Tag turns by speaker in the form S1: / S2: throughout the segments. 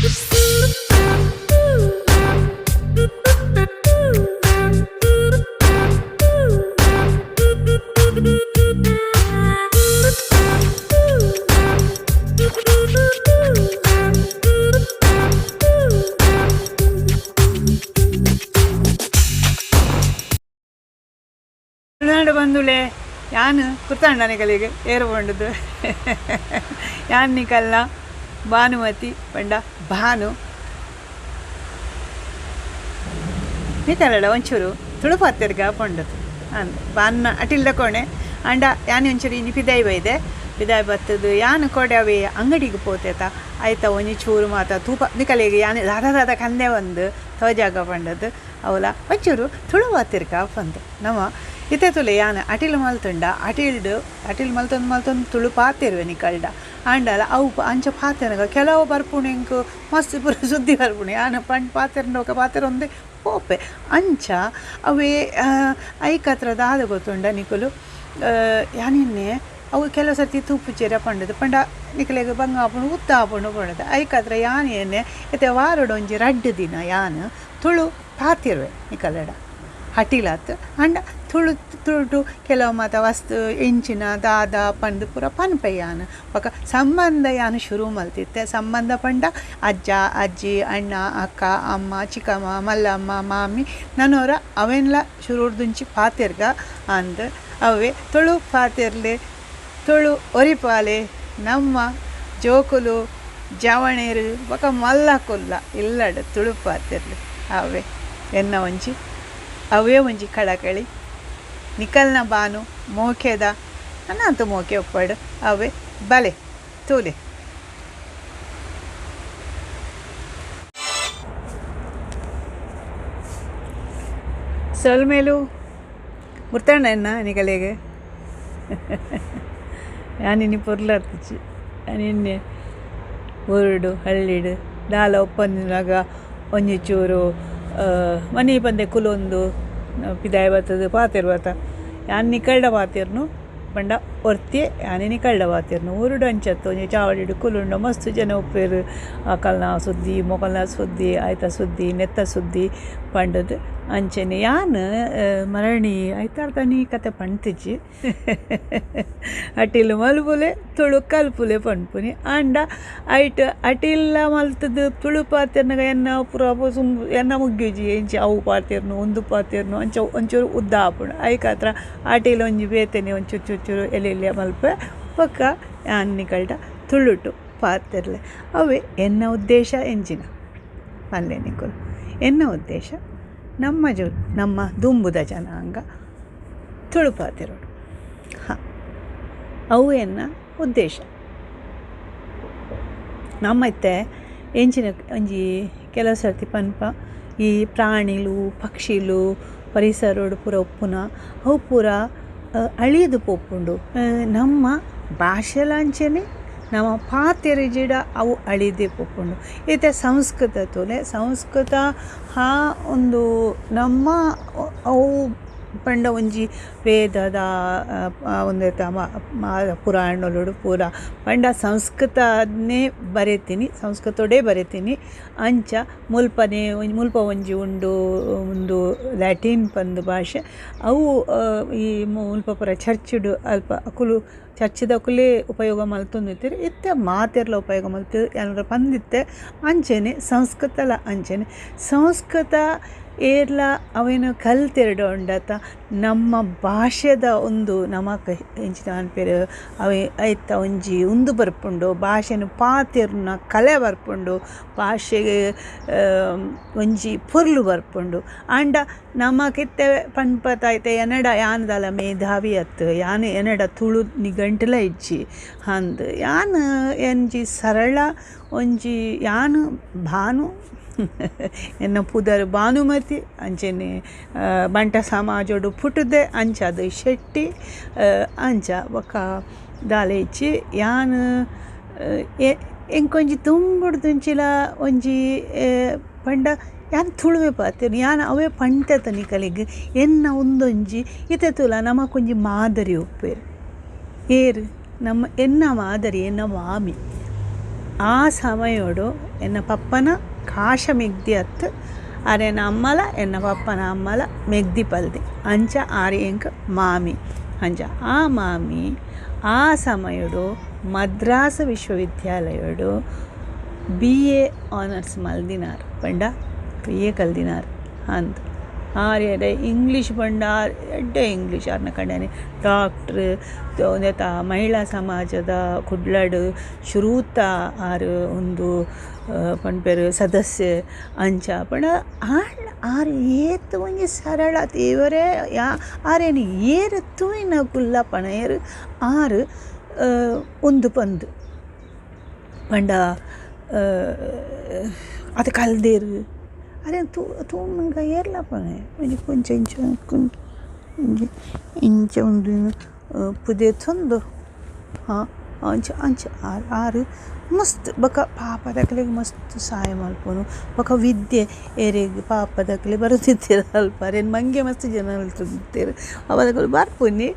S1: Tulunadu ಬಂದುಲೆ ಯಾನ್ ಕುರ್ತಾಂಡ ನಿಕಲಿಗೆ ಏರು ಪಂಡುದು ಯಾನ್ ನಿಕಲ್ನ ಭಾನುಮತಿ ಪಂಡ ಭಾನು ನಿಕಲಡ ಒಂಚೂರು ತುಳು ಪಾತೆರ್ಗ ಪಂಡುದು ಅಂದ್ ಬಾನ್ನ ಅಟಿಲ್ದ ಕೋಣೆ ಅಂಡ ಯಾನ್ ಒಂಚೂರು ಇನಿ ಪಿದಾಯಿ ಬೈದೆ ಪಿದಾಯಿ ಬತ್ತದು ಯಾನ್ ಕೋಡೆ ಅವೇ ಅಂಗಡಿಗೆ ಪೋತೇತ ಆಯ್ತ ಒಂಜಿ ಚೂರು ಮಾತ ತೂಪ ನಿಕಲಿಗೆ ಯಾನ್ ದಾದ ದಾದ ಕಂದೆ ಒಂದು ತೋಜಾಗ ಪಂಡದು ಅವಲ ಒಂಚೂರು ತುಳು ಪಾತೆರ್ಗ ಪಂದು ನಮ್ಮ ಇತ್ತೆ ತುಲೆ ಯಾನ್ ಅಟಿಲ್ ಮಲ್ತುಂಡ ಅಟಿಲ್ಡ್ ಅಟಿಲ್ ಮಲ್ತೊಂದು ಮಲ್ತೊಂದು ತುಳು ಪಾತೆರುವೆ ನಿಕಲ್ಡ ಆಂಡಲ ಅವು ಅಂಚ ಪಾತೆರ್ನಗ ಕೆಲವು ಬರ್ಪುಂಡು ಎಂಕ್ ಮಸ್ತ್ ಪೂರ ಸುದ್ದಿ ಬರ್ಪುಂಡು ಯಾನ್ ಪಂಡ್ ಪಾತೆರ್ಂಡ ಪಾತೆರೊಂದೆ ಪೋಪೆ ಅಂಚ ಅವೇ ಐಕತ್ರ ದಾದ ಗೊತ್ತುಂಡ ನಿಕುಲು ಯಾನಿನ್ನೆ ಅವು ಕೆಲವು ಸರ್ತಿ ತೂಪುಚೆರ ಪಂಡದು ಪಂಡ ನಿಕಲೆಗ್ ಬಂಗ ಆಪುಂಡು ಉತ್ತ ಆಪುಂಡು ಪಂಡದು ಐಕಾತ್ರ ಯಾನ್ ಎನ್ನೆ ಇತ್ತೆ ವಾರೊಡು ಒಂಜಿ ರಡ್ಡ್ ದಿನ ಯಾನ್ ತುಳು ಪಾತೆರುವೆ ನಿಕಲೆಡ ಅಟಿಲಾತ್ ಅಂಡ ತುಳು ತುಳುಟು ಕೆಲವು ಮಾತ ವಸ್ತು ಎಂಚಿನ ದಾದ ಪಂದ್ ಪೂರ ಪನ್ಪೆ ಯಾನ್ ಬೊಕ ಸಂಬಂಧ ಯಾನ್ ಶುರು ಮಲ್ತಿತ್ತೆ ಸಂಬಂಧ ಪಂಡ ಅಜ್ಜ ಅಜ್ಜಿ ಅಣ್ಣ ಅಕ್ಕ ಅಮ್ಮ ಚಿಕ್ಕಮ್ಮ ಮಲ್ಲಮ್ಮ ಮಾಮಿ ನನೋರ ಅವೆನ್ಲ ಶುರುಡ್ದುಂಚಿ ಪಾತೆರ್ಗ ಅಂದ್ ಅವೇ ತುಳು ಪಾತೆರ್ಲೆ ತುಳು ಒರಿಪಾಲೆ ನಮ್ಮ ಜೋಕುಲು ಜವಣೇರು ಬೊಕ ಮಲ್ಲ ಕುಲ್ಲ ಇಲ್ಲಡ್ ತುಳು ಪಾತೆರ್ಲೆ ಅವೇ ಎನ್ನ ಒಂಜಿ ಅವೇ ಒಂಜಿ ಕಳಕಳಿ ನಿಕಲ್ನ ಬಾನು ಮೋಕೆದ ಅನ್ನಾಂತು ಮೋಕೆ ಒಪ್ಪಡು ಅವೇ ಬಲೆ ತೂಲೆ ಸೊಲ್ಮೇಲು ಮುರ್ತಣ್ಣ ಎನ್ನ ನಿಕಲೆಗ್ ಯಾನಿನಿ ಪೊರ್ಲರ್ತಿಚ್ಚಿ ಯಾನಿನ್ನೆ ಊರುಡು ಹಳ್ಳಿಡು ದಾಲ ಒಪ್ಪಂದಿನಾಗ ಒಂಜಿ ಚೂರು ಮನಿ ಪಂದೆ ಕುಲೊಂದು ಪಿದಾಯಿ ಬತ್ತದು ಪಾತೆರ್ ಬತ್ತ ಯಾನ್ ನಿಕಲ್ಡ ಪಾತೆರ್ನು ಪಂಡ ಒರ್ತಿ ಯಾನ್ ನಿಕಲ್ಡ ಪಾತೆರ್ನು ಊರುಡು ಅಂಚತ್ತು ಒಂಜಿ ಚಾವಡಿಡ್ ಕುಲುಂಡ ಮಸ್ತ್ ಜನ ಉಪ್ಪೇರು ಅಕಲ್ನ ಸುದ್ದಿ ಮೊಕಲ್ನ ಸುದ್ದಿ ಆಯ್ತ ಸುದ್ದಿ ನೆತ್ತ ಸುದ್ದಿ ಪಂಡದು ಅಂಚನೆ ಯಾನ್ ಮರಣಿ ಐತಾರ್ದನಿ ಕತೆ ಪಂತಿಜಿ ಅಟಿಲ್ ಮಲ್ಪುಲೆ ತುಳು ಕಲ್ಪುಲೆ ಪನ್ಪುನಿ ಆಂಡ ಐಟ್ ಅಟಿಲ್ಲ ಮಲ್ತುದು ತುಳು ಪಾತೆರ್ನಗ ಎನ್ನ ಪೂರ ಎನ್ನ ಮುಗ್ಯುಜಿ ಎಂಚ ಅವು ಪಾತೆರ್ನು ಉಂದು ಪಾತೆರ್ನು ಅಂಚ ಒಂಚೂರು ಉದ್ದ ಆಪುಂಡು ಐಕಾತ್ರ ಅಟಿಲ್ ಒಂಜಿ ಬೇತೆನೆ ಒಂಚೂರು ಚೂರು ಚೂರು ಎಲ್ಯ ಎಲ್ಯ ಮಲ್ಪೆ ಬೊಕ್ಕ ಯಾನ್ ನಿಕಲ್ಡ ತುಳುಟು ಪಾತೆರ್ಲೆ ಅವೇ ಎನ್ನ ಉದ್ದೇಶ ಎಂಚಿನ ಪನ್ಲೆ ನಿಕುಲು ಎನ್ನ ಉದ್ದೇಶ ನಮ್ಮ ನಮ್ಮ ದುಂಬುದ ಜನಾಂಗ ತುಳು ಪಾತೆರೊಡು ಹಾಂ ಅವು ಎನ್ನ ಉದ್ದೇಶ ನಮ್ಮ ಇತ್ತೆ ಎಂಚಿನ ಒಂಜಿ ಕೆಲವು ಸರ್ತಿ ಪನ್ಪ ಈ ಪ್ರಾಣಿಲು ಪಕ್ಷಿಲು ಪರಿಸರಡು ಪೂರ ಉಪ್ಪುನ ಅವು ಪೂರ ಅಳಿದು ಪೋಪುಂಡು ನಮ್ಮ ಭಾಷೆಲ ಅಂಚನೆ ನಮ್ಮ ಪಾತೆರಿಜಿಡ ಅವು ಅಳಿದೆ ಪೋಪುಂಡು ಇತ್ತೆ ಸಂಸ್ಕೃತ ತೂಲೆ ಸಂಸ್ಕೃತ ಹಾ ಒಂದು ನಮ್ಮ ಅವು ಪಂಡ ಒಂಜಿ ವೇದದ ಒಂದೆತ ಪುರಾಣೊಲುಡು ಪೂರ ಪಂಡ ಸಂಸ್ಕೃತನೇ ಬರೆತೀನಿ ಸಂಸ್ಕೃತೋಡೇ ಬರೆತೀನಿ ಅಂಚ ಮುಲ್ಪನೆ ಮುಲ್ಪ ಒಂಜಿ ಉಂಡು ಒಂದು ಲ್ಯಾಟಿನ್ ಪಂದ್ ಭಾಷೆ ಅವು ಈ ಮುಲ್ಪ ಪೂರ ಚರ್ಚಿಡು ಅಲ್ಪ ಅಕುಲು ಚರ್ಚಿದಕುಲೇ ಉಪಯೋಗ ಮಲ್ತೊಂದಿತ್ತೆರ್ ಇತ್ತೆ ಮಾತೆರ್ಲ ಉಪಯೋಗ ಮಲ್ತು ಏನಾರ ಪಂದಿತ್ತೆ ಅಂಚನೆ ಸಂಸ್ಕೃತಲ ಅಂಚನೆ ಸಂಸ್ಕೃತ ಏರ್ಲ ಅವೇನು ಕಲ್ತೆರಡು ಉಂಡತ ನಮ್ಮ ಭಾಷೆದ ಒಂದು ನಮಕ್ ಎಂಚಿನ ಪನ್ಪೆರ್ ಅವೆ ಐತ ಒಂಜಿ ಉಂದು ಬರ್ಪುಂಡು ಭಾಷೆನ್ ಪಾತೆರುನ ಕಲೆ ಬರ್ಪುಂಡು ಭಾಷೆಗ್ ಒಂಜಿ ಪೊರ್ಲು ಬರ್ಪುಂಡು ಆಂಡ ನಮಕ್ ಇತ್ತೆ ಪನ್ಪತ ಇತ್ತೆ ಎನಡ ಯಾನ್ ದಾಲ ಮೇಧಾವಿ ಅತ್ತ್ ಯಾನ್ ಎನಡ ತುಳು ನಿಘಂಟುಲ ಇಜ್ಜಿ ಅಂದ್ ಯಾನ್ ಒಂಜಿ ಸರಳ ಒಂಜಿ ಯಾನ್ ಭಾನು ಎನ್ನ ಪುದರ್ ಭಾನುಮತಿ ಅಂಚನೆ ಬಂಟ ಸಮಾಜೊಡು ಪುಟ್ಟುದೆ ಅಂಚಾದ್ ಶೆಟ್ಟಿ ಅಂಚ ಬೊಕ ದಾಲ ಇಜ್ಜಿ ಯಾನ್ ಎಂಕೊಂಜಿ ದುಂಬುಡ್ದಿಂಚಿಲ ಒಂಜಿ ಪಂಡ ಯಾನ್ ತುಳುವೆ ಪಾತೆರುನಿ ಯಾನ್ ಅವೇ ಪಂತೆತ ನಿಕಲೆಗ್ ಎನ್ನ ಉಂದೊಂಜಿ ಇತ್ತೆ ತೂಲ ನಮಕೊಂಜಿ ಮಾದರಿ ಉಪ್ಪೆರ್ ಏರ್ ನಮ್ಮ ಎನ್ನ ಮಾದರಿ ಎನ್ನ ಮಾಮಿ. ಆ ಸಮಯೊಡು ಎನ್ನ ಪಪ್ಪನ ಕಾಶ ಮೆಗ್ದಿ ಅತ್ತು ಅರೆನ ಅಮ್ಮಲ ಎನ್ನ ಪಪ್ಪನ ಅಮ್ಮಲ ಮೆಗ್ದಿ ಪಲ್ದಿ ಅಂಚ ಆರ್ ಎಂಕ್ ಮಾಮಿ ಅಂಚ ಆ ಮಾಮಿ ಆ ಸಮಯೊಡು ಮದ್ರಾಸ್ ವಿಶ್ವವಿದ್ಯಾಲಯೊಡು ಬಿ.ಎ. ಆನರ್ಸ್ ಮಲ್ದಿನಾರ್ ಪಂಡ ಬಿ.ಎ. ಕಲ್ದಿನಾರ್ ಅಂದ್ ಆರ್ ಇಂಗ್ಲೀಷ್ ಪಂಡ ಎಡ್ಡೆ ಇಂಗ್ಲೀಷ್ ಆರ್ನ ಕಂಡನೆ ಡಾಕ್ಟ್ರ್ ಒಂದೆತ ಮಹಿಳಾ ಸಮಾಜದ ಕುಡ್ಲಡ್ ಶುರೂತ ಆರ್ ಉಂದು ಪನ್ಪೆರ್ ಸದಸ್ಯೆ ಅಂಚ ಪಂಡ ಆಂಡ ಆರ್ ಏತ್ ಒಂಜಿ ಸರಳ ದೇವರೇ ಆರೆನ್ ಏರ್ ತೂಯಿನಕುಲ್ಲ ಪಣಯೆರ್ ಆರ್ ಉಂದು ಪಂದ್ ಪಂಡ ಅತ್ ಕಲ್ದೇರ್ ಅರೆನ್ ತೂನಗ ಏರ್ಲ ಪನಯೆರ್ ಒಂಜಿ ಕೊಂಚ ಇಂಚ ಒಂಜಿ ಇಂಚ ಉಂದು ಪುದೆತೊಂದು ಅಂಚ ಅಂಚ ಆರ್ ಮಸ್ತ್ ಬೊಕ ಪಾಪದಕ್ಲೆಗ್ ಮಸ್ತ್ ಸಾಯ ಮಲ್ಪುನು ಬೊಕ ವಿದ್ಯೆ ಏರೆಗ್ ಪಾಪದಕ್ಲೆ ಬರೊಂದಿತ್ತೆರ್ ಅಲ್ಪ ಅರೆನ್ ಮಂಗೆ ಮಸ್ತ್ ಜನ ಮಲ್ತೊಂದಿತ್ತೆರ್ ಅವೆಕುಲು ಬರ್ಪುನಿ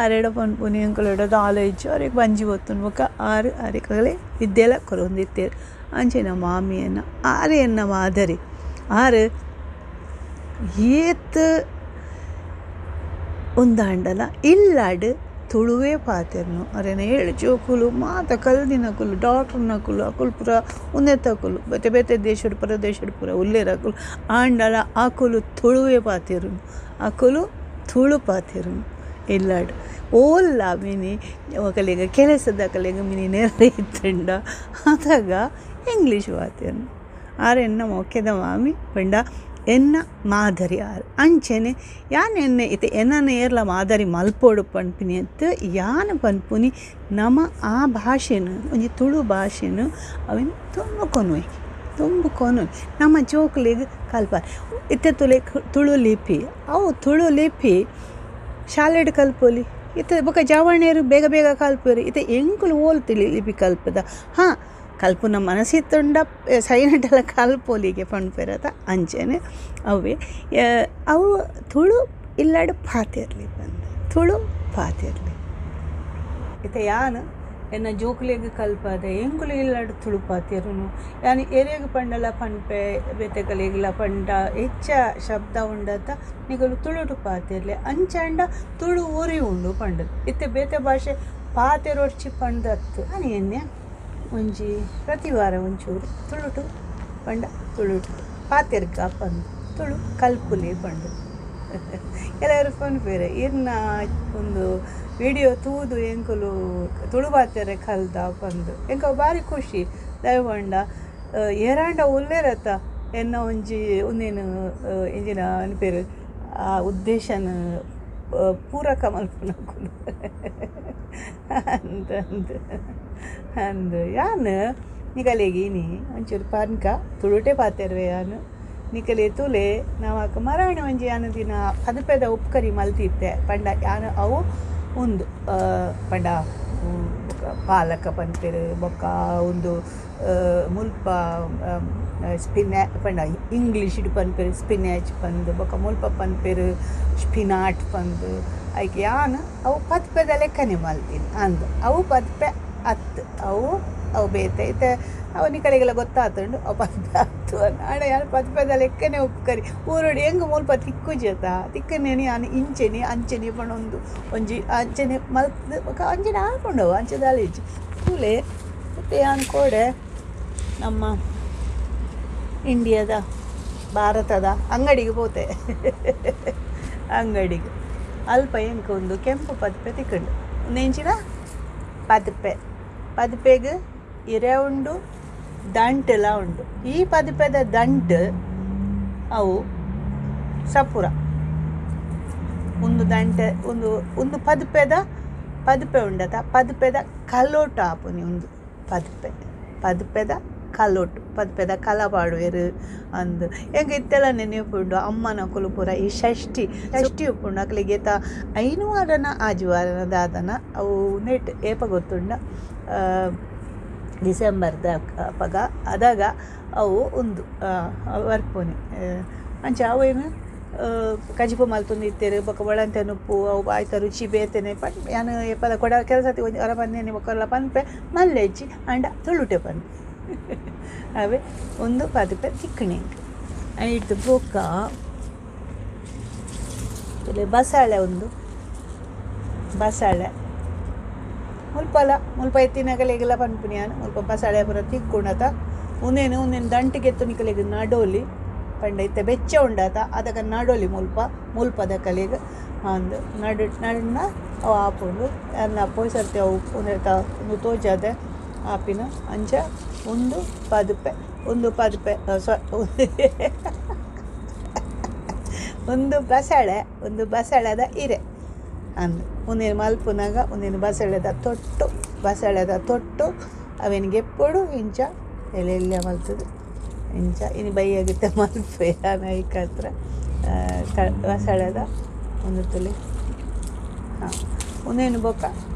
S1: ಆರೆಡ ಪನ್ಪುನಿ ಎಂಕಲೆಡ ದಾಲ ಇಜ್ಜಿ ಅರೆಗ್ ಬಂಜಿ ಪತ್ತುಂಡು ಬೊಕ ಆರ್ ಅರೆಕಲೆ ವಿದ್ಯೆಲ ಕೊರೊಂದಿತ್ತೆರ್ ಅಂಚಿನ ಮಾಮಿಯನ ಆರ್ ಎನ್ನ ಮಾದರಿ ಆರ್ ಏತ್ ಉಂದಾಂಡಲ ಇಲ್ಲಡ್ ತುಳುವೇ ಪಾತೆರುನು ಅರೆನ ಏಳ್ ಜೋಕುಲು ಮಾತ ಕಲ್ದಿನಕುಲು ಡಾಕ್ಟ್ರ್ನಕುಲು ಅಕುಲು ಪೂರ ಉಂದೆತಕುಲು ಬೇತೆ ಬೇತೆ ದೇಶಡ್ ಪರದೇಶಡ್ ಪೂರ ಉಲ್ಲೆರ್ ಅಕುಲು ಆಂಡಲ ಅಕುಲು ತುಳುವೇ ಪಾತೆರುನು ಅಕುಲು ತುಳು ಪಾತೆರುನು ಇಲ್ಲಡ್ ಓಲ್ಲ ಮಿನಿ ಅಕಲೆಗ್ ಕೆಲಸದಕಲೆಗ್ ಮಿನಿ ನೆರ್ರೆ ಇತ್ತುಂಡ ಅದಗ ಇಂಗ್ಲೀಷ್ ಪಾತೆರುನು ಆರ್ ಎನ್ನ ಮೋಕೆದ ಮಾಮಿ ಪಂಡ ಎನ್ನ ಮಾದರಿ ಆರ್ ಅಂಚನೆ ಯಾನ್ ಎನ್ನ ಇತ್ತೆ ಎನ್ನನ್ ಏರ್ಲ ಮಾದರಿ ಮಲ್ಪೊಡು ಪನ್ಪಿನಿ ಅತ್ತ್ ಯಾನ್ ಪನ್ಪುನಿ ನಮ ಆ ಭಾಷೆನ್ ಒಂಜಿ ತುಳು ಭಾಷೆನ್ ಅವೆನ್ ದುಂಬು ಕೊನೊಯಿ ದುಂಬು ಕೊನೊಯಿ ನಮ್ಮ ಜೋಕುಲೆಗ್ ಕಲ್ಪಾಲೆ ಇತ್ತೆ ತೂಲೆ ತುಳು ಲಿಪಿ ಅವು ತುಳು ಲಿಪಿ ಶಾಲೆಡ್ ಕಲ್ಪೊಲಿ ಇತ್ತೆ ಬೊಕ ಜವಣೆರ್ ಬೇಗ ಬೇಗ ಕಲ್ಪುವೆರ್ ಇತ್ತೆ ಎಂಕುಲು ಓಲು ತುಳು ಲಿಪಿ ಕಲ್ಪುದ ಹಾಂ ಕಲ್ಪುನ ಮನಸಿತ್ತುಂಡ ಸೈಲೆಂಟೆಲ್ಲ ಕಲ್ಪೊಲಿಗೆ ಪನ್ಪೆರತ ಅಂಚನೆ ಅವ್ವೆ ಅವು ತುಳು ಇಲ್ಲಡ್ ಪಾತೆರ್ಲೆ ಪಂದ್ ತುಳು ಪಾತೆರ್ಲೆ. ಇತ್ತೆ ಯಾನ್ ಎನ್ನ ಜೋಕುಲೆಗ್ ಕಲ್ಪಾದೆ ಎಂಕುಲು ಇಲ್ಲಡ್ ತುಳು ಪಾತೆರುನು ಯಾನ್ ಏರೆಗ್ ಪಂಡಲ ಪನ್ಪೆ ಬೇತೆಕಲೆಗ್ಲ ಪಂಡ ಹೆಚ್ಚ ಶಬ್ದ ಉಂಡತ ನಿಕುಲು ತುಳುಟು ಪಾತೆರ್ಲೆ ಅಂಚಾಂಡ ತುಳು ಒರಿಯುಂಡು ಪಂಡುದು ಇತ್ತೆ ಬೇತೆ ಭಾಷೆ ಪಾತೆರೊಡ್ಚಿ ಪಂದತ್ತು ಯಾನ್ ಎನ್ನೆ ಒಂಜಿ ಪ್ರತಿ ವಾರ ಒಂಚೂರು ತುಳುಟು ಪಂಡ ತುಳುಟು ಪಾತೆರ್ಗ ಪಂದ್ ತುಳು ಕಲ್ಪುಲೆ ಪಂಡುದು ಕೆಲವರು ಪನ್ಪೆರ್ ಇರ್ನ ಉಂದು ವಿಡಿಯೋ ತೂದು ಎಂಕುಲು ತುಳು ಪಾತೆರೆ ಕಲ್ದ ಪಂದ್ ಎಂಕ್ ಅವು ಬಾರಿ ಖುಷಿ ದಾಯೆ ಪಂಡ ಏರಾಂಡ ಉಲ್ಲೆರತ ಎನ್ನ ಒಂಜಿ ಉಂದೆನ್ ಎಂಚಿನ ಪನ್ಪೆರ್ ಆ ಉದ್ದೇಶನ ಪೂರಕ ಮಲ್ಪುನಕುಲು ಅಂದ್ ಅಂದ್ ಅಂದ್ ಯಾನ್ ನಿಕಲೆಗ್ ಇನಿ ಒಂಚೂರು ಪನ್ಕ ತುಳುಟೆ ಪಾತೆರುವೆ ಯಾನ್ ನಿಕಲೆ ತೂಲೆ ನಮಕ್ ಮರಾಣಿ ಒಂಜಿ ಯಾನ್ ದಿನ ಪದಪೆದ ಉಪ್ಕರಿ ಮಲ್ತಿತ್ತೆ ಪಂಡ ಯಾನ್ ಅವು ಉಂದು ಪಂಡ ಪಾಲಕ ಪನ್ಪೆರ್ ಬೊಕ್ಕ ಉಂದು ಮುಲ್ಪ ಸ್ಪಿನ್ಯಾ ಪಂಡ ಇಂಗ್ಲೀಷ್ಡ್ ಪನ್ಪೆರ್ ಸ್ಪಿನ್ಯಾಚ್ ಪಂದ್ ಬೊಕ್ಕ ಮುಲ್ಪ ಪನ್ಪೆರ್ ಸ್ಪಿನಾಟ್ ಪಂದ್ ಐಕ್ ಯಾನ್ ಅವು ಪದ್ಪೆದ ಲೆಕ್ಕನೆ ಮಲ್ತಿನಿ ಅಂದ್ ಅವು ಪದ್ಪೆ ಅತ್ತ್ ಅವು ಅವು ಬೇತೆ ಇತ್ತೆ ಅವು ನಿಕಲೆಗೆಲ್ಲ ಗೊತ್ತಾತುಂಡು ಅವು ಪದ್ಪೆ ಅತ್ತ್ ಆಂಡ ಯಾನ್ ಪದ್ಪೆದ ಲೆಕ್ಕನೆ ಉಪ್ಕರಿ ಊರುಡು ಎಂಕ್ ಮುಲ್ಪ ತಿಕ್ಕುಜತ ತಿಕ್ಕುನೇನಿ ಯಾನ್ ಇಂಚೆನೆ ಅಂಚೆನೆ ಪನೊಂದು ಒಂಜಿ ಅಂಚೆನೆ ಮಲ್ತ್ ಬೊಕ ಅಂಚೆನೆ ಆಪುಂಡು ಅವು ಅಂಚ ದಾಲ ಇಜ್ಜಿ ತೂಲೆ ಇತ್ತೆ ಯಾನ್ ಕೋಡೆ ನಮ್ಮ ಇಂಡಿಯಾದ ಭಾರತದ ಅಂಗಡಿಗೆ ಪೋತೆ ಅಂಗಡಿಗೆ ಅಲ್ಪ ಎಂಕ್ ಒಂದು ಕೆಂಪು ಪದ್ಪೆ ತಿಕ್ಕುಂಡು ಉಂದೆಂಚಿನ ಪದ್ಪೆ ಪದ್ಪೆಗ್ ಇರೆ ಉಂಡು ದಂಟೆಲ ಉಂಡು ಈ ಪದ್ಪೆದ ದಂಟು ಅವು ಸಪುರ ಉಂದು ದಂಟೆ ಉಂದು ಉಂದು ಪದ್ಪೆದ ಪದ್ಪೆ ಉಂಡತ ಪದ್ಪೆದ ಕಲೋಟ ಆಪುನಿ ಉಂದು ಪದ್ಪೆ ಪದ್ಪೆದ ಕಲೋಟ್ ಪದ್ಪೆದ ಕಲ ಪಾಡುವೆರ್ ಅಂದ್ ಎಂಕ್ ಇತ್ತೆಲ ನೆನೆಪುಂಡು ಅಮ್ಮನಕುಲು ಪೂರ ಈ ಷಷ್ಠಿ ಷಷ್ಠಿ ಉಪ್ಪುಂಡು ಅಕ್ಲೆಗ್ ಏತ ಐನ್ ವಾರನ ಆಜಿ ವಾರನ ದಾದನ ಅವು ನೆಟ್ ಏಪ ಗೊತ್ತುಂಡ ಡಿಸೆಂಬರ್ದ ಅಪಗ ಅದಗ ಅವು ಉಂದು ಬರ್ಪುನಿ ಅಂಚ ಅವೇನು ಕಜಿಪು ಮಲ್ತೊಂದಿತ್ತೆರ್ ಬೊಕ ಬೊಳಂತೆ ನುಪ್ಪು ಅವು ಐತ ರುಚಿ ಬೇತೆನೆ ಪಂಡ್ ಯಾನ್ ಏಪಲ ಕೊಡ ಕೆಲವು ಸರ್ತಿ ಒಂಜಿ ಒರ ಪಂದಿನಿ ಬೊಕೊರ ಪನ್ಪೆ ಮಲ್ಲೆಜ್ಜಿ ಆಂಡ ತುಳುಟೆ ಪನ್ಪೆ. ಅವೇ ಒಂದು ಪದಿಪೆ ತಿಕ್ಕಣೆ ಐಟ್ ಬೊಕ್ಕ ಬಸಾಳೆ ಒಂದು ಬಸಾಳೆ ಮುಲ್ಪಲ ಮುಲ್ಪ ಎತ್ತಿನಗಲೆಗೆಲ್ಲ ಪನ್ಪುನಿಯಾನ ಮುಲ್ಪ ಬಸಾಳೆ ಪೂರ ತಿಕ್ಕುಂಡತ ಉಂದೇನು ಉಂದೇನು ದಂಟಿಗೆ ಎತ್ತುನಿಕಲೆಗ್ ನಡೋಲಿ ಪಂಡ ಇತ್ತೆ ಬೆಚ್ಚ ಉಂಡತ ಅದಗ ನಡೋಲಿ ಮುಲ್ಪ ಮುಲ್ಪದ ಕಲೆಗ್ ಅಂದ್ ನಡು ನಡ್ನ ಅವು ಆಪುಂಡು ಎನ್ನ ಪೋಯಿ ಸರ್ತಿ ಅವು ಉಂದೆತ ಉಂದು ತೋಜಾದೆ ಆಪಿನ ಅಂಚ ಉಂದು ಪದುಪೆ ಒಂದು ಪದುಪೆ ಒಂದು ಬಸಳೆ ಒಂದು ಬಸಳೆದ ಇರೆ ಅಂದ್ ಉಂದೇನು ಮಲ್ಪುನಗ ಉಂದೇನು ಬಸಳೆದ ತೊಟ್ಟು ಬಸಳೆದ ತೊಟ್ಟು ಅವೆನ್ ಗೆಪ್ಪೊಡು ಇಂಚ ಎಲೆ ಮಲ್ತುದು ಇಂಚ ಇನಿ ಬಯ್ಯಾಗಿತ್ತೆ ಮಲ್ಪೆ ಐಕತ್ರ ಬಸಳೆದ ಒಂದು ತುಲಿ ಹಾಂ ಉಂದೇನು ಬೊಕ್ಕ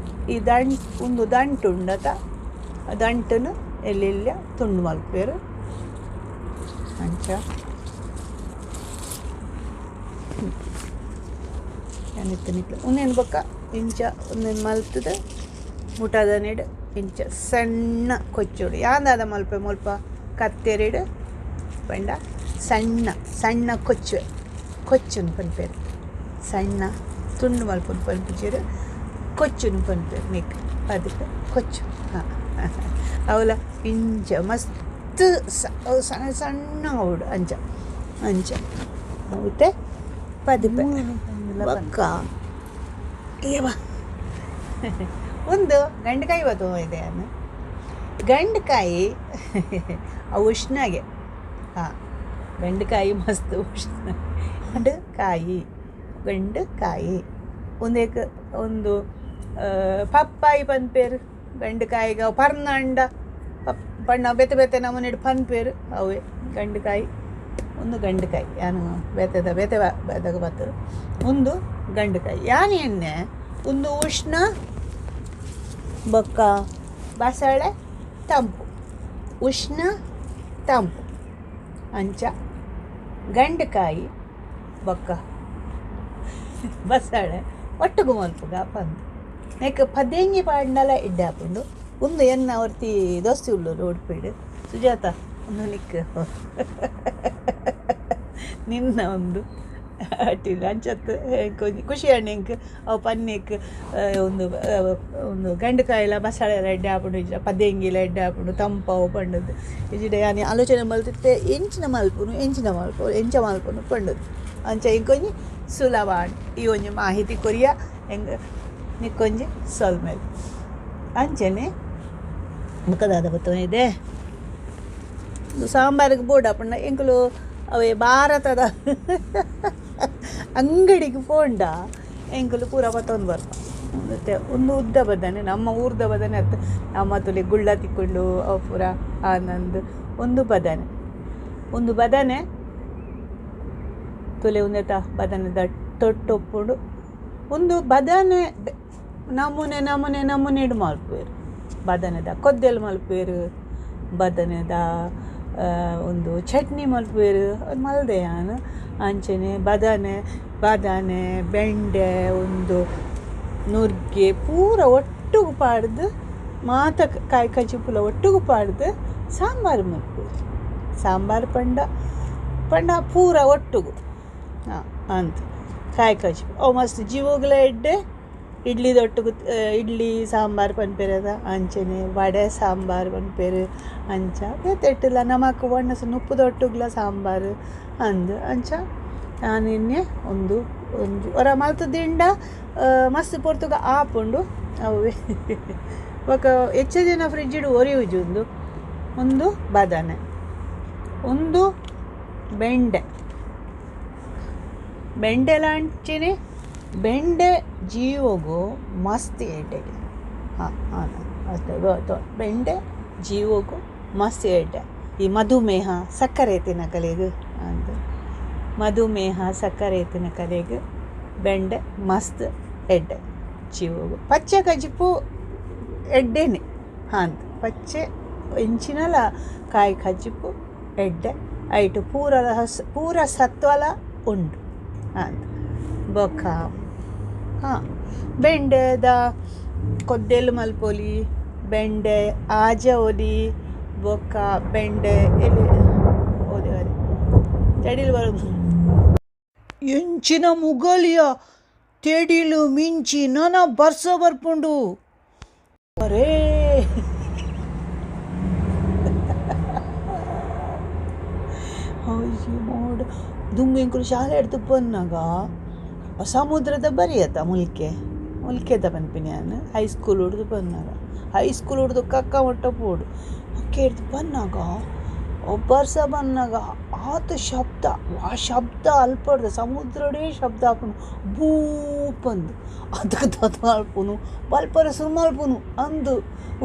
S1: ಈ ದಂಟು ಒಂದು ದಂಟು ಉಂಡತ ದಂಟನ್ನು ಎಲ್ಲೆಲ್ಲ ತುಂಡು ಮಲ್ಪೇರು ಅಂಚ ಉಂದೇನು ಬೊಕ್ಕ ಇಂಚ ಉಂದೇನು ಮಲ್ತದ ಮುಟದ ನೀಡು ಇಂಚ ಸಣ್ಣ ಕೊಚ್ಚೋಡು ಯಾಂದಾದ ಮಲ್ಪೆ ಮುಲ್ಪ ಕತ್ತೆರಿಡು ಪಂಡ ಸಣ್ಣ ಸಣ್ಣ ಕೊಚ್ಚು ಕೊಚ್ಚುನು ಪನ್ಪೇರು ಸಣ್ಣ ತುಂಡು ಮಲ್ಪುನು ಪನ್ಪುಜೆರ್ ಕೊಚ್ಚುನು ಪನ್ಪೇರು ನಿಕ್ ಅದಕ್ಕೆ ಕೊಚ್ಚು ಹಾಂ ಅವಲ ಇಂಚ ಮಸ್ತ್ ಸಣ್ಣ ಸಣ್ಣ ಅವಡು ಅಂಚ ಅಂಚ ಮತ್ತೆ ಪದಿಪೆ ಬೊಕ್ಕ ಏವ ಒಂದು ಗಂಡಕಾಯಿ ಬತ್ತು ಇದೆ ಗಂಡಕಾಯಿ ಅವು ಉಷ್ಣಗೆ ಹಾಂ ಗಂಡಕಾಯಿ ಮಸ್ತ್ ಉಷ್ಣ ಗಂಡಕಾಯಿ ಗಂಡಕಾಯಿ ಒಂದೇಕ್ ಒಂದು ಪಪ್ಪಾಯಿ ಪನ್ಪೇರು ಗಂಡಕಾಯಿಗೆ ಅವು ಪರ್ನಂಡ ಪಪ್ ಬಣ್ಣ ಬೇತೆ ಬೇತೆ ನಮೂನೆಡ್ ಪನ್ಪೇರು ಅವೇ ಗಂಡಕಾಯಿ ಒಂದು ಗಂಡಕಾಯಿ ಯಾನು ಬೇತೆದ ಬೇತೆ ಬೇದಾಗ ಬತ್ತರು ಒಂದು ಗಂಡಕಾಯಿ ಯಾನ್ ಎಣ್ಣೆ ಒಂದು ಉಷ್ಣ ಬೊಕ್ಕ ಬಸಳೆ ತಂಪು ಉಷ್ಣ ತಂಪು ಅಂಚ ಗಂಡಕಾಯಿ ಬೊಕ್ಕ ಬಸಳೆ ಒಟ್ಟುಗು ಮಲ್ಪುಗ ಪಂದ್ ನೆಕ್ ಪದೆಂಗಿ ಪಾಡ್ಂಡಲ ಎಡ್ಡೆ ಆಪುಂಡು ಉಂದು ಎನ್ನ ಒರ್ತಿ ದೋಸ್ತಿ ಉಲ್ಲೊಲು ಉಡುಪಿಡ್ ಸುಜಾತ ಒಂದು ನಿಕ್ ನಿನ್ನ ಒಂದು ಅಟಿಲ್ ಅಂಚತ್ ಒಂಜಿ ಖುಷಿ ಆಂಡ್ ಎಂಕ್ ಅವು ಪನ್ನೆಕ್ ಒಂದು ಒಂದು ಗಂಡಕಾಯಿಲ ಬಸಳೆ ಎಡ್ಡೆ ಆಪುಂಡು ಇಜ್ಜಿಡ ಪದೆಂಗಿಲ ಎಡ್ಡೆ ಆಪುಂಡು ತಂಪವು ಪಂಡದು ಇಜ್ಜಿಡ ಯಾನ್ ಆಲೋಚನೆ ಮಲ್ತಿತ್ತೆ ಎಂಚಿನ ಮಲ್ಪುನು ಎಂಚಿನ ಮಲ್ಪು ಎಂಚ ಮಲ್ಪುನು ಪಂಡದು ಅಂಚ ಇಂಕೊಂಜಿ ಸುಲಭ ಆಂಡ್ ಈ ಒಂಜಿ ಮಾಹಿತಿ ಕೊರಿಯ ಎಂಕ್ ನಿಕ್ಕೊಂಜಿ ಸೊಲ್ಮೆಲ್ ಅಂಚನೆ ಬೊಕ ದಾದ ಇದೆ ಸಾಂಬಾರಿಗೆ ಬೋಡಾಪುಂಡ ಎಂಕುಲು ಅವೇ ಭಾರತದ ಅಂಗಡಿಗೆ ಪೋಂಡ ಎಂಕುಲು ಪೂರ ಪತ್ತೊಂದು ಬರ್ಪ ಮತ್ತೆ ಒಂದು ಉದ್ದ ಬದನೆ ನಮ್ಮ ಊರ್ದ ಬದನೆ ಅತ್ತು ನಮ್ಮ ತುಲಿ ಗುಳ್ಳ ತಿಕ್ಕೊಂಡು ಅವು ಪೂರ ಆನಂದ್ ಒಂದು ಬದನೆ ಒಂದು ಬದನೆ ತುಲೆ ಉಂದೆತ ಬದನೆದ ತೊಟ್ಟೊಪ್ಪುಂಡು ಒಂದು ಬದನೆ ನಮೂನೆ ನಮೂನೆ ನಮೂನೆಡ್ ಮಲ್ಪುವೆರ್ ಬದನೆದ ಕೊದ್ದೆಲ್ ಮಲ್ಪುವೆರ್ ಬದನೆದ ಒಂದು ಚಟ್ನಿ ಮಲ್ಪುವೆರ್ ಮಲ್ದೆ ಯಾನ್ ಅಂಚನೆ ಬದನೆ ಬದನೆ ಬೆಂಡೆ ಒಂದು ನುರ್ಗೆ ಪೂರ ಒಟ್ಟುಗು ಪಾಡ್ದು ಮಾತ ಕಾಯಿ ಕಜಿಪುಲ ಒಟ್ಟುಗು ಪಾಡ್ದು ಸಾಂಬಾರು ಮಲ್ಪುವೆರ್ ಸಾಂಬಾರು ಪಂಡ ಪಂಡ ಪೂರ ಒಟ್ಟುಗು ಹಾಂ ಅಂದ್ ಕಾಯಿ ಕಜಿಪು ಅವು ಮಸ್ತ್ ಜೀವೋಗ್ಲ ಎಡ್ಡೆ ಇಡ್ಲಿದೊಟ್ಟುಗು ಇಡ್ಲಿ ಸಾಂಬಾರು ಪನ್ಪೆರದ ಅಂಚನೆ ವಡೆ ಸಾಂಬಾರು ಪನ್ಪೆರ್ ಅಂಚ ಬೇತೆ ನಮಕ್ ಒಣಸ್ ನುಪ್ಪುದೊಟ್ಟುಗ್ಲ ಸಾಂಬಾರು ಅಂದ್ ಅಂಚ ಯಾನ್ ಎನ್ನೆ ಒಂದು ಒಂಜಿ ಒರ ಮಲ್ತ್ ದಿಂಡ ಮಸ್ತ್ ಪೊರ್ತುಗು ಆಪುಂಡು ಅವುವೆ ಬೊಕ ಹೆಚ್ಚ ದಿನ ಫ್ರಿಜ್ಡ್ ಒರಿಯುಜಿ ಉಂದು ಒಂದು ಬದನೆ ಒಂದು ಬೆಂಡೆ ಬೆಂಡೆಲ ಅಂಚನೆ ಬೆಂಡೆ ಜೀವೊಗು ಮಸ್ತ್ ಎಡ್ಡೆ ಹಾಂ ಹಾಂ ಅಷ್ಟೇ ಬೆಂಡೆ ಜೀವೊಗು ಮಸ್ತ್ ಎಡ್ಡೆ ಈ ಮಧುಮೇಹ ಸಕ್ಕರೆ ತಿನ್ನಕಲೆಗ್ ಅಂದ್ ಮಧುಮೇಹ ಸಕ್ಕರೆ ತಿನ್ನಕಲೆಗ್ ಬೆಂಡೆ ಮಸ್ತ್ ಎಡ್ಡೆ ಜೀವೊಗು ಪಚ್ಚೆ ಕಜಿಪು ಎಡ್ಡೆನೆ ಹಾಂದ್ ಪಚ್ಚೆ ಎಂಚಿನಲ ಕಾಯಿ ಕಜಿಪು ಎಡ್ಡೆ ಐಟ್ ಪೂರ ಪೂರ ಸತ್ವಲ ಉಂಡು ಅಂದ್ ಬೊಕ್ಕ ಹಾಂ ಬೆಂಡೆದ ಕೊದ್ದೆಲ್ ಮಲ್ಪೊಲಿ ಬೆಂಡೆ ಆಜವೊಲಿ ಬೊಕ್ಕ ಬೆಂಡೆ ಎಲ್ಲಿ ಓದೇವರೆ ತೆಡಿಲ್ ಬರೋದು ಎಂಚಿನ ಮುಗಲಿಯ ತೆಡಿಲು ಮಿಂಚಿ ನನ ಬರ್ಸ ಬರ್ಪುಂಡು ಅರೇ ಅಯ್ಯೋ ಮೋಡ ದುಂಬು ಎಂಕುಲು ಶಾಲೆ ಎಡ್ದು ಪೊನ್ನಗ ಸಮುದ್ರದ ಬರಿಯತ್ತ ಮುಲ್ಕೆ ಮುಲ್ಕೆದ ಪನ್ಪಿನಿ ಯಾನ್ ಹೈಸ್ಕೂಲ್ ಹುಡ್ದು ಪನ್ನಾಗ ಹೈಸ್ಕೂಲ್ ಹುಡ್ದು ಕಕ್ಕ ಮುಟ್ಟ ಪೋಡು ಅಕ್ಕೆ ಹಿಡ್ದು ಬನ್ನಾಗ ಬರ್ಸ ಬನ್ನಾಗ ಆತ ಶಬ್ದ ಆ ಶಬ್ದ ಅಲ್ಪಡ್ದು ಸಮುದ್ರಡೇ ಶಬ್ದ ಆಪುಂಡು ಬೂಪಂದು ಅದಕ್ಕೆ ದಾದ ಮಲ್ಪುನು ಬಲ್ಪರ ಸುರು ಮಲ್ಪುನು ಅಂದು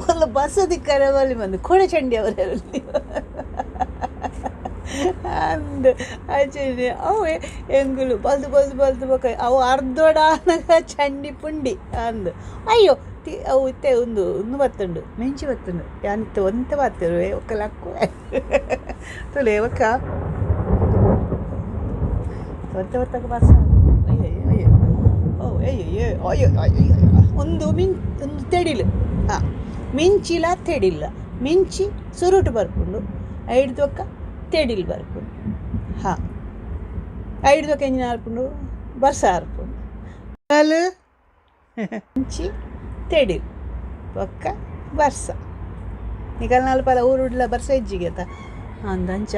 S1: ಒಲ್ಲ ಬರ್ಸ ದಿಕ್ಕರೆ ಬಲ್ಲಿ ಬಂದು ಕೋಡೆ ಚಂಡಿ ಅವರಲ್ಲಿ ಅಂದ್ ಅಂಚನೆ ಅವೇ ಎಂಗುಲು ಬಲ್ದು ಬಲ್ದು ಬಲ್ದು ಬೊಕ ಅವು ಅರ್ಧೊಡಾನಗ ಚಂಡಿ ಪುಂಡಿ ಅಂದ್ ಅಯ್ಯೋ ತಿ ಅವು ಇತ್ತೆ ಉಂದು ಉಂದು ಬತ್ತುಂಡು ಮೆಂಚಿ ಬತ್ತುಂಡು ಯಾನ್ ಇತ್ತೆ ಒಂತೆ ಪಾತೆರುವೆ ಬೊಕ ಲಕ್ಕುವೆ ತೂಲೆ ಬೊಕ ಒಂತೆ ಬತ್ತಕ ಬರ್ಸ ಅಯ್ಯೋ ಅಯ್ಯೋ ಓ ಅಯ್ಯೋ ಅಯ್ಯೋ ಅಯ್ಯೋ ಒಂದು ಒಂದು ತೆಡಿಲು ಹಾಂ ಮಿಂಚಿಲ ತೆಡಿಲ್ಲ ಮಿಂಚಿ ಸುರುಟು ಬರ್ಪುಂಡು ಐಡ್ದ್ ಬೊಕ್ಕ ತೆಡಿಲ್ ಬರ್ಪುಂಡು ಹಾಂ ಐಡ್ದ್ ಬೊಕ್ಕ ಎಂಚಿನ ಆರ್ಪುಂಡು ಬರ್ಸ ಆರ್ಪುಂಡು ಕಲ್ ಮಿಂಚಿ ತೆಡಿಲ್ ಬೊಕ್ಕ ಬರ್ಸ ನಿಕಲ್ನ ಅಲ್ಪಲ ಊರುಡ್ಲ ಬರ್ಸ ಇಜ್ಜಿಗೆತ ಅಂದ್ ಅಂಚ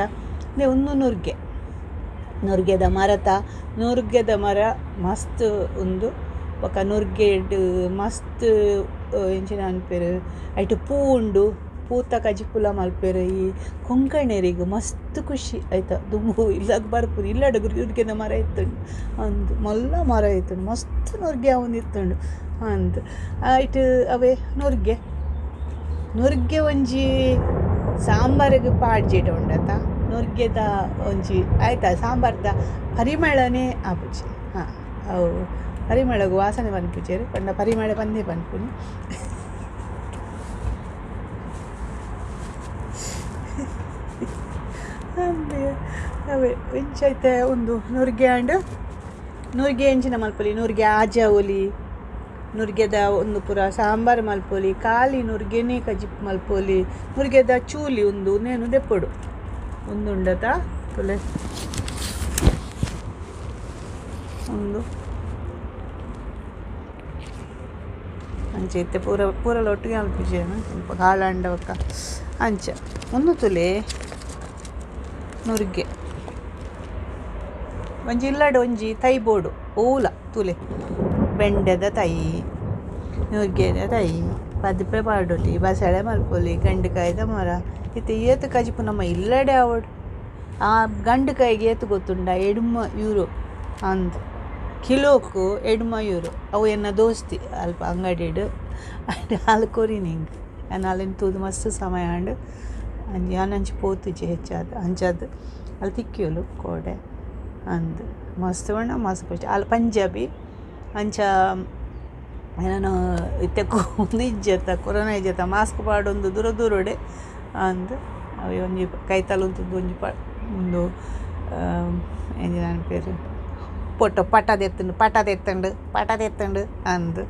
S1: ಉಂದು ನುರ್ಗೆ ನುರ್ಗೆದ ಮರತ ನುರ್ಗೆದ ಮರ ಮಸ್ತ್ ಉಂದು ಬೊಕ ನುರ್ಗೆಡ್ ಮಸ್ತ್ ಎಂಚಿನ ಪನ್ಪೆರ್ ಐಟ್ ಪೂ ಉಂಡು ಪೂತ ಕಜಿಪುಲ ಮಲ್ಪುವೆರ್ ಈ ಕೊಂಕಣೆರೆಗ್ ಮಸ್ತ್ ಖುಷಿ ಐತ ದುಂಬು ಇಲ್ಲಗ್ ಬರ್ಪುನು ಇಲ್ಲಡ್ ನುರ್ಗೆದ ಮರ ಇತ್ತುಂಡು ಅಂದ್ ಮಲ್ಲ ಮರ ಇತ್ತುಂಡು ಮಸ್ತ್ ನುರ್ಗೆ ಆವೊಂದಿತ್ತುಂಡು ಅಂದ್ ಐಟ್ ಅವೇ ನುರ್ಗೆ ನುರ್ಗೆ ಒಂಜಿ ಸಾಂಬಾರಿಗೆ ಪಾಡ್ಜಿಡ ಉಂಡತ ನುರ್ಗೆದ ಒಂಜಿ ಆಯ್ತಾ ಸಾಂಬಾರ್ದ ಪರಿಮಳನೇ ಆಪುಜಿ ಹಾಂ ಅವು ಪರಿಮಳಗ್ ವಾಸನೆ ಪನ್ಪುಜೆರ್ ಪಂಡ ಪರಿಮಳ ಪಂದೇ ಪನ್ಪುನಿ ಅಂದ್ ಅವೇ ಇಂಚ ಇತ್ತೆ ಉಂದು ನುರ್ಗೆ ಆಂಡ್ ನುರ್ಗೆ ಎಂಚಿನ ಮಲ್ಪೊಲಿ ನುರ್ಗೆ ಆಜಾವೊಲಿ ನುರ್ಗೆದ ಉಂದು ಪೂರ ಸಾಂಬಾರ್ ಮಲ್ಪೊಲಿ ಖಾಲಿ ನುರ್ಗೆನೇ ಕಜಿಪು ಮಲ್ಪೊಲಿ ನುರ್ಗೆದ ಚೂಲಿ ಉಂದು ಉಂದೆನ್ ದೆಪ್ಪೊಡು ಉಂದು ಉಂಡತ ತೂಲೆ ಉಂದು ಅಂಚ ಇತ್ತೆ ಪೂರ ಪೂರಲ ಒಟ್ಟಿಗೆ ಮಲ್ಪುಜೆರ್ ಹಾಳಾಂಡ ಬೊಕ್ಕ ಅಂಚ ಉಂದು ತೂಲೆ ನುರ್ಗೆ ಒಂಜಿ ಇಲ್ಲಡ್ ಒಂಜಿ ತೈ ಬೋಡು ಓಲ ತೂಲೆ ಬೆಂಡೆದ ತೈ ನುರ್ಗೆದ ತೈ ಪದಿಪೆ ಪಾಡೊಲಿ ಬಸಳೆ ಮಲ್ಪೊಲಿ ಗಂಡುಕಾಯಿದ ಮರ ಇತ್ತೆ ಏತ್ ಕಜಿಪು ನಮ ಇಲ್ಲಡೆ ಆವೊಡು ಆ ಗಂಡುಕಾಯಿಗ್ ಏತ್ ಗೊತ್ತುಂಡ ಎಡ್ಮ ಯೂರೋ ಅಂದ್ ಕಿಲೋಕು ಎಡ್ಮ ಯೂರೋ ಅವು ಎನ್ನ ದೋಸ್ತಿ ಅಲ್ಪ ಅಂಗಡಿಡ್ ಆಲ್ ಕೊರಿನಿ ಎಂಕ್ ಯಾನ್ ಅಲೆನ್ ತೂದು ಮಸ್ತ್ ಸಮಯ ಆಂಡ್ ಯಾನ್ ಅಂಚ ಪೋತುಜಿ ಹೆಚ್ಚಾದ್ ಅಂಚಾದ್ ಅಲ್ ತಿಕ್ಕಿಯೊಲು ಕೋಡೆ ಅಂದ್ ಮಸ್ತ್ ಪಂಡ ಮಸ್ತ್ ಖುಷಿ ಆಲ್ ಪಂಜಾಬಿ ಅಂಚ ಎನನ್ ಇತ್ತೆ ಉಂದು ಇಜ್ಜತ್ತ ಕೊರೋನ ಇಜ್ಜತ್ತ ಮಾಸ್ಕ್ ಪಾಡೊಂದು ದೂರ ದೂರಡೆ ಅಂದ್ ಅವೆ ಒಂಜಿ ಕೈತಲ್ ಉಂತುದು ಒಂಜಿ ಉಂದು ಎಂಚಿನ ಪನ್ಪೆರ್ ಪೋಟೋ ಪಟ ದೆತ್ತುಂಡು ಪಟ ದೆತ್ತುಂಡು ಪಟ ದೆತ್ತುಂಡು ಅಂದ್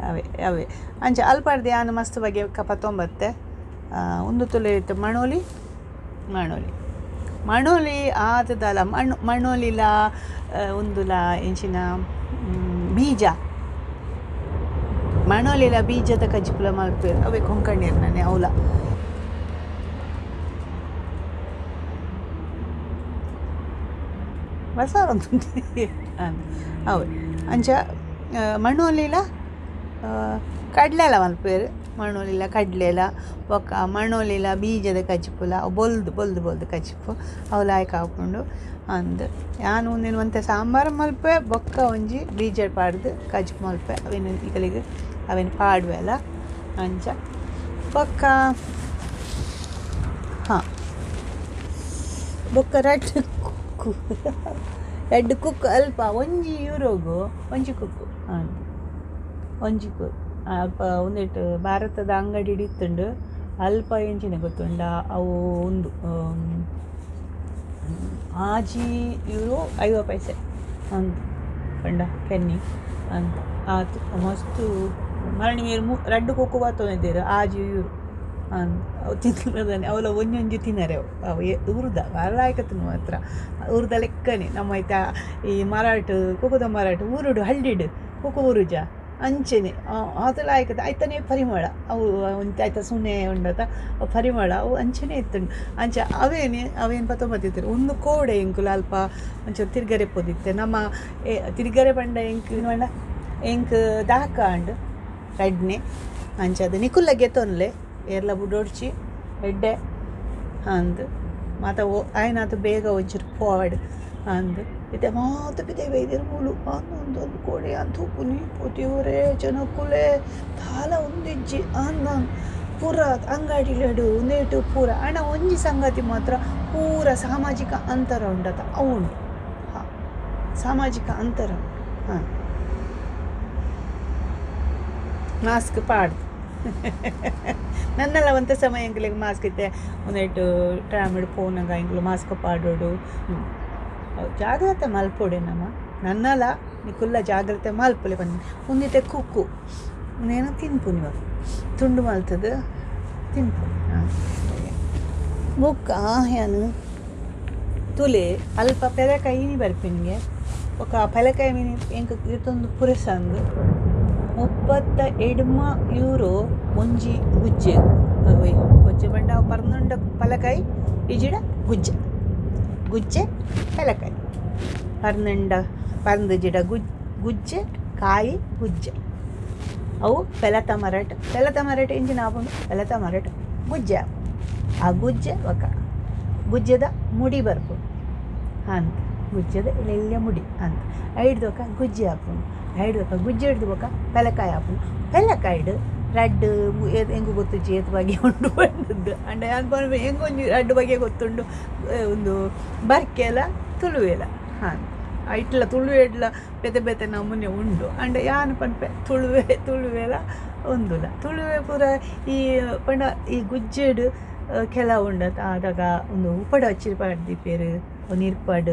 S1: ಅವೇ ಅವೇ ಅಂಚ ಅಲ್ಪರ್ದ್ ಯಾನ್ ಮಸ್ತ್ ಬಗೆ ಪತೊಂಬತ್ತೆ ಉಂದು ತೂಲೆ ಇತ್ತೆ ಮಣೋಲಿ ಮಣೋಲಿ ಮಣೋಲಿ ಆತ್ ದಾಲ ಮಣೋಲಿಲ ಉಂದುಲ ಎಂಚಿನ ಬೀಜ ಮಣೋಲಿಲ ಬೀಜದ ಕಜಿಪುಲ ಮಲ್ಪುವೆರ್ ಅವೇ ಕೊಂಕಣಿಯೆರ್ನನೆ ಅವ್ಲ ಅವೇ ಅಂಚ ಮಣೋಲಿಲ ಕಡ್ಲೆಲ ಮಲ್ಪುವೆರ್ ಮಣೋಲಿಲ ಕಡ್ಲೆಲ ಬೊಕ್ಕ ಮಣೋಲಿಲ ಬೀಜದ ಕಜಿಪುಲ ಬೊಲ್ದು ಬೊಲ್ದು ಬೊಲ್ದು ಕಜಿಪು ಅವು ಲಾಯ್ಕ್ ಆಪುಂಡು ಅಂದ್ ಯಾನ್ ಉಂದೆನ್ ಒಂತೆ ಸಾಂಬಾರ್ ಮಲ್ಪುವೆ ಬೊಕ್ಕ ಒಂಜಿ ಬೀಜ ಪಾಡ್ದ್ ಕಜಿಪು ಮಲ್ಪುವೆ ಅವೆನ್ ನಿಕಲೆಗ್ ಅವೆನ್ ಪಾಡುವೆಲ ಅಂಚ ಬೊಕ್ಕ ಹಾ ಬೊಕ್ಕ ರಡ್ಡ್ ಕುಕ್ಕು ರಡ್ಡ್ ಕುಕ್ಕು ಅಲ್ಪ ಒಂಜಿ ಯೂರೋಗು ಒಂಜಿ ಕುಕ್ಕು ಅಂದ್ ಒಂಜಿ ಕುಕ್ಕು ಅಲ್ಪ ಉಂದೆಟ್ ಭಾರತದ ಅಂಗಡಿಡ್ ಇತ್ತುಂಡು ಅಲ್ಪ ಎಂಚಿನ ಗೊತ್ತುಂಡ ಅವು ಉಂದು ಆಜಿ ಯೂರೋ 50 ಪೈಸೆ ಅಂದ್ ಪಂಡ ಪೆನ್ನಿ ಅಂದ್ ಆತ್ ಮಸ್ತ್ ಮರಣಿ ಮೇರ್ ರಡ್ಡ್ ಕುಕ್ಕು ಪತ್ತೊಂದಿತ್ತೆರ್ 6 ಯೂರೋ. ಅಂದ್ ಅವು ತಿನ್ಪುನದಾನೆ ಅವಲ ಒಂಜೊಂಜಿ ತಿನರೆ ಅವು ಅವು ಊರುದ ಲಾಯ್ಕತ್ನ ಮಾತ್ರ ಊರುದ ಲೆಕ್ಕನೆ ನಮ್ಮ ಐತ ಈ ಮರಾಟ್ ಕುಕ್ಕುದ ಮರಾಟ್ ಊರುಡು ಹಳ್ಳಿಡ್ ಕುಕ್ಕು ಊರುಜ ಅಂಚೆನೆ ಆತ ಲಾಯ್ಕದ ಐತನೇ ಪರಿಮಳ ಅವು ಒಂತೆ ಐತ ಸುನೆ ಉಂಡತ ಅವು ಪರಿಮಳ ಅವು ಅಂಚೆನೆ ಇತ್ತುಂಡು. ಅಂಚ ಅವೇನೆ ಅವೇನು ಪತ್ತೊಂಬತ್ತಿತ್ತೆರ್ ಉಂದು ಕೋಡೆ ಎಂಕುಲು ಅಲ್ಪ ಒಂಚೂರು ತಿರ್ಗರೆ ಪೋದಿತ್ತೆ ನಮ್ಮ ತಿರ್ಗರೆ ಪಂಡ ಎಂಕ್ ಪಂಡ ಎಂಕ್ ದಾಕ ಆಂಡ್ ರಡ್ನೆ ಅಂಚಾದ್ ನಿಕುಲ್ಲ ಗೆತೊನ್ಲೆ ಏರ್ಲ ಬುಡೊಡ್ಚಿ ಎಡ್ಡೆ ಅಂದ್ ಮಾತ ಆಯಿನಾತ್ ಬೇಗ ಒಂಚೂರು ಪೋವಡ್ ಅಂದ್ ಇತ್ತೆ ಮಾತ ಪಿದಯಿ ಬೈದೆರ್ ಮೂಲು ಅಂದ್ ಅಂದ್ ಅಂದ್ ಕೋಡೆ ಯಾನ್ ತೂಪುನಿ ದೇವರೇ ಜನೊಕುಲೇ ದಾಲ ಒಂದಿಜ್ಜಿ ಅಂದ್ ಅಂದ್ ಪೂರ ಅಂಗಡಿಲೆಡ್ ಉಂದೆಟ್ ಪೂರ ಆಂಡ ಒಂಜಿ ಸಂಗತಿ ಮಾತ್ರ ಪೂರ ಸಾಮಾಜಿಕ ಅಂತರ ಉಂಡತ ಅವು ಉಂಡು ಹ ಸಾಮಾಜಿಕ ಅಂತರ ಹ ಮಾಸ್ಕ್ ಪಾಡ್ದ್ ನನ್ನಲ ಒಂತೆ ಸಮಯ ಎಂಕ್ಲೆಗ್ ಮಾಸ್ಕ್ ಇತ್ತೆ ಉಂದೆಟ್ ಟ್ರಾಮ್ ಡ್ ಪೋನಗ ಎಂಕುಲು ಮಾಸ್ಕ್ ಪಾಡೊಡು ಜಾಗ್ರತೆ ಮಲ್ಪೊಡೆ ನಮ ನನ್ನಲ ನಿಕುಲ್ಲ ಜಾಗ್ರತೆ ಮಲ್ಪುಲೆ ಪನ್ಪುನಿ ಉಂದಿತ್ತೆ ಕುಕ್ಕು ಉಂದೆನ್ ತಿನ್ಪುನಿ ತುಂಡು ಮಲ್ತುದು ತಿನ್ಪುನಿ ಬೊಕ್ಕ ಯಾನ್ ತೂಲೆ ಅಲ್ಪ ಪೆಲಕಾಯಿ ಇನಿ ಬರ್ಪಿನಿಗೆ ಬೊಕ್ಕ ಪೆಲಕಾಯಿ ಮೀನ್ ಎಂಕ್ ದೆತೊಂದು ಪುರೆಸಂದ್ 35 ಯೂರೋ ಒಂಜಿ ಗುಜ್ಜೆ ಗುಜ್ಜೆ ಪಂಡ ಪರ್ಂದುಂಡ ಪಲಕಾಯಿ ಇಜಿಡ ಗುಜ್ಜೆ ಗುಜ್ಜೆ ಪೆಲಕಾಯಿ ಪರ್ಂದುಂಡ ಪರ್ಂದಿಜಿಡ ಗುಜ್ಜೆ ಕಾಯಿ ಗುಜ್ಜೆ ಅವು ಪೆಲತ ಮರಟ್ ಪೆಲತ ಮರಟ್ ಎಂಚಿನ ಆಪುಂಡು ಪೆಲತ ಮರಟ್ ಗುಜ್ಜೆ ಆಪುಂಡು ಆ ಗುಜ್ಜೆ ಬೊಕ ಗುಜ್ಜೆದ ಮುಡಿ ಬರ್ಪುಂಡು ಅಂದ್ ಗುಜ್ಜೆದ ಎಲ್ಯ ಮುಡಿ ಅಂದ್ ಐಡ್ದ್ ಬೊಕ ಗುಜ್ಜೆ ಆಪುಂಡು ಐಡ್ದ್ ಬೊಕ ಗುಜ್ಜೆಡ್ದ್ ಬೊಕ ಪೆಲಕಾಯಿ ಆಪುಂಡು ಪೆಲಕಾಯಿಡ್ ರಡ್ಡ್ ಎಂಕ್ ಗೊತ್ತುಜ್ಜಿ ಏತ್ ಬಗೆ ಉಂಡು ಪಂಡ್ದ್ ಆಂಡ ಯಾನ್ ಪನ್ಪುನಿ ಎಂಕ್ ಒಂಜಿ ರಡ್ಡ್ ಬಗೆ ಗೊತ್ತುಂಡು ಉಂದು ಬರ್ಕೆಲ ತುಳುವೆಲ ಅಂದ್ ಐಟ್ಲ ತುಳುವೆಡ್ಲ ಬೇತೆ ಬೇತೆ ನಮೂನೆ ಉಂಡು ಆಂಡ ಯಾನ್ ಪನ್ಪೆ ತುಳುವೆ ತುಳುವೆಲ ಉಂದುಲ ತುಳುವೆ ಪೂರ ಈ ಪಂಡ ಈ ಗುಜ್ಜೆಡ್ ಕೆಲವು ಉಂಡತ ಅದಗ ಉಂದು ಉಪ್ಪಡ್ ಪಚ್ಚಿಲ್ ಪಾಡ್ದ್ ದೀಪೆರ್ ನಿರ್ಪಡ್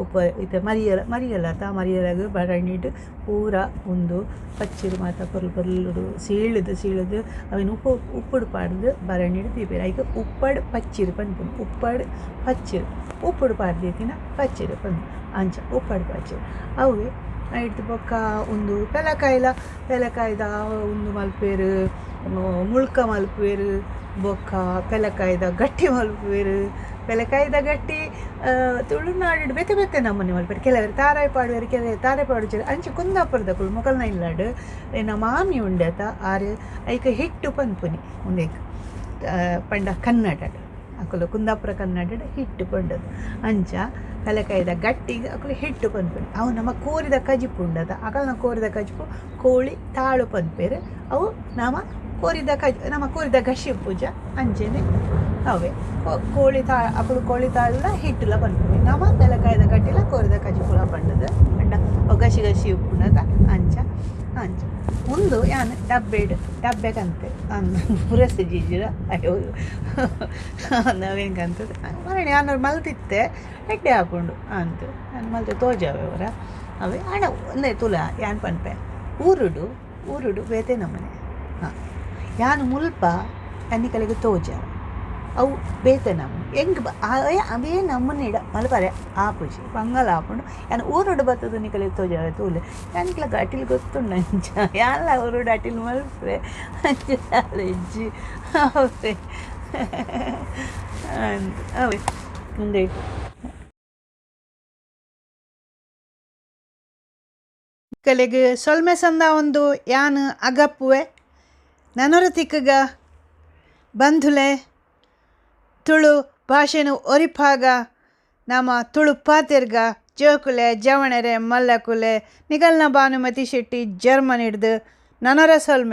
S1: ಉಪ್ಪ ಇತ್ತೆ ಮರಿಯಲ ಮರಿಯಲತ ಮರಿಯಲಗ್ ಭರಣಿಡ್ ಪೂರ ಉಂದು ಪಚ್ಚಿಲ್ ಮಾತ ಪೊರ್ಲು ಪೊರ್ಲುಡು ಸೀಳುದು ಸೀಳುದು ಅವೆನ್ ಉಪ್ಪು ಉಪ್ಪುಡು ಪಾಡ್ದ್ ಭರಣಿಡ್ ದೀಪೆರ್ ಐಕ್ ಉಪ್ಪಡ್ ಪಚ್ಚಿರ್ ಪನ್ಪುನಿ ಉಪ್ಪಡ್ ಪಚ್ಚಿರ್ ಉಪ್ಪುಡು ಪಾಡ್ದ್ ದೀತಿನ ಪಚ್ಚಿರ್ ಪಂದ್ ಅಂಚ ಉಪ್ಪಡ್ ಪಚ್ಚಿರ್ ಅವ್ವೆ ಐಡ್ದ್ ಬೊಕ್ಕ ಉಂದು ಪೆಲಕಾಯಿಲ ಪೆಲಕಾಯಿದ ಉಂದು ಮಲ್ಪುವೆರ್ ಮುಳ್ಕ ಮಲ್ಪುವೆರ್ ಬೊಕ್ಕ ಪೆಲಕಾಯಿದ ಗಟ್ಟಿ ಮಲ್ಪುವೆರ್ ಪೆಲಕಾಯಿದ ಗಟ್ಟಿ ತುಳುನಾಡ್ ಬೇತೆ ಬೇತೆ ನಮೂನೆ ಮಲ್ಪುವೆರ್ ಕೆಲವೆರ್ ತಾರಾಯಿ ಪಾಡುವೆರ್ ಕೆಲವೆರ್ ತಾರಾಯಿ ಪಾಡುಜೆರ್ ಅಂಚ ಕುಂದಾಪುರದಕುಲು ಮೊಕಲ್ನ ಇಲ್ಲಡ್ ಎನ್ನ ಮಾಮಿ ಉಂಡತ ಆರ್ ಐಕ್ ಹಿಟ್ಟು ಪನ್ಪುನಿ ಉಂದೆಕ್ ಪಂಡ ಕನ್ನಡಡ್ ಅಕುಲು ಕುಂದಾಪುರ ಕನ್ನಡಡ್ ಹಿಟ್ಟು ಪಂಡೊದು ಅಂಚ ಪೆಲಕಾಯಿದ ಗಟ್ಟಿಗ್ ಅಕುಲು ಹಿಟ್ಟು ಪನ್ಪುನಿ ಅವು ನಮ ಕೋರಿದ ಕಜಿಪು ಉಂಡತ ಅಕಲ್ನ ಕೋರಿದ ಕಜಿಪು ಕೋಳಿ ತಾಳು ಪನ್ಪೆರ್ ಅವು ನಮ ಕೋರಿದ ನಮ ಕೋರಿದ ಗಸಿ ಉಪ್ಪುಜ ಅಂಚನೆ ಅವೇ ಕೋಳಿ ತಾ ಅಕುಲು ಕೋಳಿ ತಾಳುಲ ಹಿಟ್ಟುಲ ಪನ್ಪುನಿ ನಮ ಪೆಲಕಾಯಿದ ಗಟ್ಟಿಲ ಕೋರಿದ ಕಜಿಪುಲ ಪಂಡುದು ಪಂಡ ಅವು ಗಸಿ ಗಸಿ ಉಪ್ಪುನತ ಅಂಚ ಅಂಚ ಉಂದು ಯಾನ್ ಡಬ್ಬೆಡ್ ಡಬ್ಬೆ ಕಂತೆ ಅಂದ್ ಪುರಸೆ ಜಿಜಿಡ ಅಯ್ಯೋ ಅವೇನ್ ಕಂತುದು ಮರಣೆ ಯಾನ್ ಮಲ್ತಿತ್ತೆ ಎಡ್ಡೆ ಆಪುಂಡು ಅಂದ್ ಯಾನ್ ಮಲ್ತ್ ತೋಜಾವೆ ಒರ ಅವೇ ಆಂಡ ಉಂದೆ ತೂಲ ಯಾನ್ ಪನ್ಪೆ ಊರುಡು ಊರುಡು ಬೇತೆ ನಮೂನೆ ಹಾಂ ಯಾನ್ ಮುಲ್ಪ ಯಾನ್ ನಿಕಲೆಗ್ ತೋಜಾವೆ ಅವು ಬೇತೆ ನಮೂನೆ ಎಂಕ್ ಅವೇ ನಮೂನೆಡ್ ಮಲ್ಪರೆ ಆಪುಜಿ ಬಂಗಲ ಆಪುಂಡು ಯಾನ್ ಊರುಡು ಬತ್ತುದು ನಿಕಲೆಗ್ ತೋಜಾವೆ ತೂಲೆ ಯಾನ್ ನಿಕ್ಲೆಗ್ ಅಟಿಲ್ ಗೊತ್ತುಂಡು ಅಂಚ ಯಾನ್ಲ ಊರುಡು ಅಟಿಲ್ ಮಲ್ಪುವೆ ಅಂಚ ದಾಲ ಇಜ್ಜಿ ಅವೇ ಅಂದ್ ಅವೇ ಉಂದೇ ನಿಕಲೆಗ್ ಸೊಲ್ಮೆ ಸಂದಾವೊಂದು ಯಾನ್ ಅಗಪುವೆ ನನೊರ ತಿಕ್ಕುಗ ಬಂಧುಲೆ ತುಳು ಭಾಷೆನು ಒರಿಪಾಗ ನಮ ತುಳು ಪಾತೆರ್ಗ ಜೋಕುಲೆ ಜವಣೆರೆ ಮಲ್ಲಕುಲೆ ನಿಗಲ್ನ ಭಾನುಮತಿ ಶೆಟ್ಟಿ ಜರ್ಮನಿಡ್ದು ನನೊರ ಸೊಲ್ಮೆ.